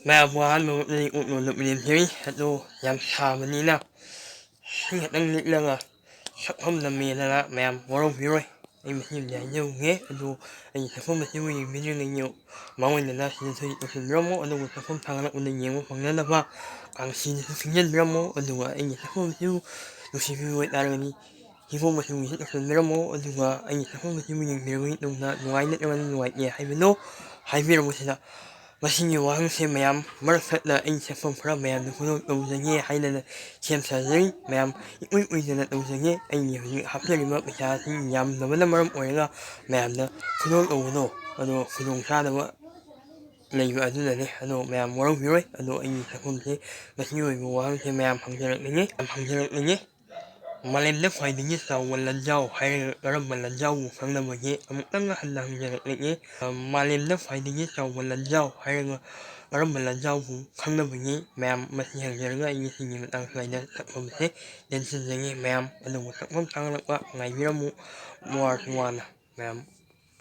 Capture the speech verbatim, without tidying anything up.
ꯃꯌꯥꯝꯕꯨ ꯑꯍꯥꯟꯕꯃꯛꯇꯗꯤ ꯀꯣꯛ ꯅꯣꯟꯅ ꯄꯨꯅꯦꯝꯖꯔꯤ꯫ ꯑꯗꯣ ꯌꯥꯝ ꯁꯥꯕꯅꯤꯅ ꯁꯤ ꯈꯛꯇꯪ ꯂꯤꯠꯂꯒ ꯁꯛꯐꯝ ꯅꯝꯃꯦꯗꯅ ꯃꯌꯥꯝ ꯋꯥꯔꯧꯕꯤꯔꯣꯏ꯫ ꯑꯩ ꯃꯁꯤꯃꯗꯤ ꯍꯥꯏꯖꯍꯧꯒꯦ꯫ ꯑꯗꯣ ꯑꯩꯒꯤ ꯁꯛꯐꯝ ꯑꯁꯤꯕꯨ ꯌꯦꯡꯕꯤꯗ꯭ꯔꯤꯉꯩ ꯃꯥꯡꯑꯣꯏꯅꯅ ꯁꯤꯗꯁꯨ ꯇꯧꯁꯤꯟꯕꯤꯔꯝꯃꯣ꯫ ꯑꯗꯨꯒ ꯁꯛꯐꯝ ꯊꯥꯒꯠꯂꯛꯄꯗ ꯌꯦꯡꯕ ꯐꯪꯅꯅꯕ ꯀꯥꯡꯁꯤꯗꯁꯨ ꯈꯤꯡꯖꯤꯟꯕꯤꯔꯝꯃꯣ꯫ ꯑꯗꯨꯒ ꯑꯩꯒꯤ ꯁꯛꯐꯝ ꯑꯁꯤꯕꯨ ꯅꯨꯡꯁꯤꯕꯤꯕ ꯑꯣꯏꯇꯥꯔꯒꯗꯤ ꯍꯤꯒꯣꯛ ꯃꯆꯨꯒꯤꯁꯨ ꯇꯧꯁꯤꯟꯕꯤꯔꯝꯃꯣ꯫ ꯑꯗꯨꯒ ꯑꯩꯒꯤ ꯁꯛꯐꯝ ꯑꯁꯤꯕꯨ ꯌꯦꯡꯕꯤꯔꯕ ꯃꯇꯨꯡꯗ ꯅꯨꯡꯉꯥꯏ ꯅꯠꯇ꯭ꯔꯒꯅ ꯅꯨꯡꯉꯥꯏꯇꯦ ꯍꯥꯏꯕꯗꯣ ꯍꯥꯏꯕꯤꯔꯝꯃꯨ ꯁꯤꯗ꯫ ꯃꯁꯤꯒꯤ ꯋꯥꯍꯪꯁꯦ ꯃꯌꯥꯝ ꯃꯔꯛ ꯊꯠꯅ ꯑꯩꯒꯤ ꯁꯛꯐꯝ ꯈꯔ ꯃꯌꯥꯝꯅ ꯈꯨꯗꯣꯜ ꯇꯧꯖꯒꯦ ꯍꯥꯏꯗꯅ ꯁꯦꯝ ꯁꯥꯖꯔꯤ꯫ ꯃꯌꯥꯝ ꯏꯀꯨꯏ ꯀꯨꯏꯗꯅ ꯇꯧꯖꯒꯦ꯫ ꯑꯩꯒꯤ ꯍꯧꯖꯤꯛ ꯍꯥꯞꯆꯔꯤꯕ ꯄꯩꯁꯥ ꯑꯁꯤ ꯌꯥꯝꯗꯕꯅ ꯃꯔꯝ ꯑꯣꯏꯔꯒ ꯃꯌꯥꯝꯗ ꯈꯨꯗꯣꯜ ꯇꯧꯕꯗꯣ ꯑꯗꯣ ꯈꯨꯗꯣꯡ ꯆꯥꯗꯕ ꯂꯩꯕ ꯑꯗꯨꯅꯅꯦ꯫ ꯑꯗꯣ ꯃꯌꯥꯝ ꯋꯥꯔꯧꯕꯤꯔꯣꯏ꯫ ꯑꯗꯣ ꯑꯩꯒꯤ ꯁꯛꯐꯝꯁꯦ ꯃꯁꯤꯒꯤ ꯑꯣꯏꯕ ꯋꯥꯍꯪꯁꯦ ꯃꯌꯥꯝ ꯍꯪꯖꯔꯛꯂꯤꯅꯤ꯫ ꯌꯥꯝ ꯍꯪꯖꯔꯛꯂꯤꯅꯤ꯫ ꯃꯥꯂꯦꯝꯗ ꯈ꯭ꯋꯥꯏꯗꯒꯤ ꯆꯥꯎꯕ ꯂꯟꯖꯥꯎ ꯍꯥꯏꯔꯒ ꯀꯔꯝꯕ ꯂꯟꯖꯥꯎꯕꯨ ꯈꯪꯅꯕꯒꯦ? ꯑꯃꯨꯛꯇꯪꯒ ꯍꯟꯅ ꯍꯪꯖꯔꯛꯂꯒꯦ꯫ ꯑ, ꯃꯥꯂꯦꯝꯗ ꯈ꯭ꯋꯥꯏꯗꯒꯤ ꯆꯥꯎꯕ ꯂꯟꯖꯥꯎ ꯍꯥꯏꯔꯒ ꯀꯔꯝꯕ ꯂꯟꯖꯥꯎꯕꯨ ꯈꯪꯅꯕꯒꯦ? ꯃꯌꯥꯝ ꯃꯁꯤ ꯍꯪꯖꯔꯒ ꯑꯩ ꯉꯁꯤꯒꯤ ꯃꯇꯥꯡ ꯁ꯭ꯋꯥꯏꯗ ꯁꯛꯐꯝꯁꯦ ꯇꯦꯟꯁꯤꯟꯖꯒꯦ꯫ ꯃꯌꯥꯝ ꯑꯗꯨꯕꯨ ꯁꯛꯐꯝ ꯊꯥꯒꯠꯂꯛꯄ ꯉꯥꯏꯕꯤꯔꯝꯃꯨ꯫ ꯋꯥꯔꯁꯨ ꯋꯥꯅ ꯃꯌꯥꯝ